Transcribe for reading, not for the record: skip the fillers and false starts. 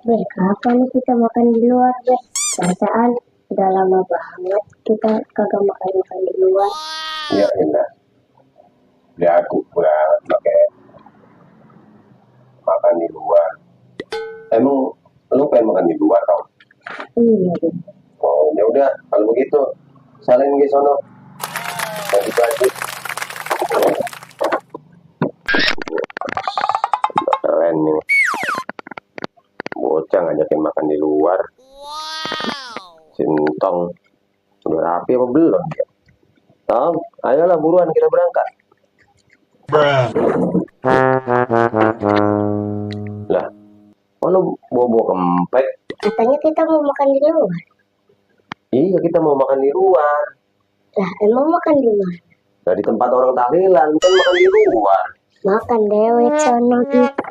Beh, kapan nih kita makan di luar, Beh? Perasaan udah lama banget kita kagak makan-makan di luar. Iya, Indah. Udah aku banget pakai makan di luar. Emang lu pengen makan di luar tau? Iya, Beh. Oh, ya udah. Kalau begitu, salin ke sono. Bagi-bagi. Keren nih. Bocah ngajakin makan di luar. Sintong. Udah rapi apa belum dia? Tom, ayolah buruan kita berangkat. Lah, kok lu bawa kempek? Katanya kita mau makan di luar. Iya, kita mau makan di luar. Lah, emang makan di luar? Nah, di tempat orang tahlilan kan makan di luar. Makan dewek sono gitu.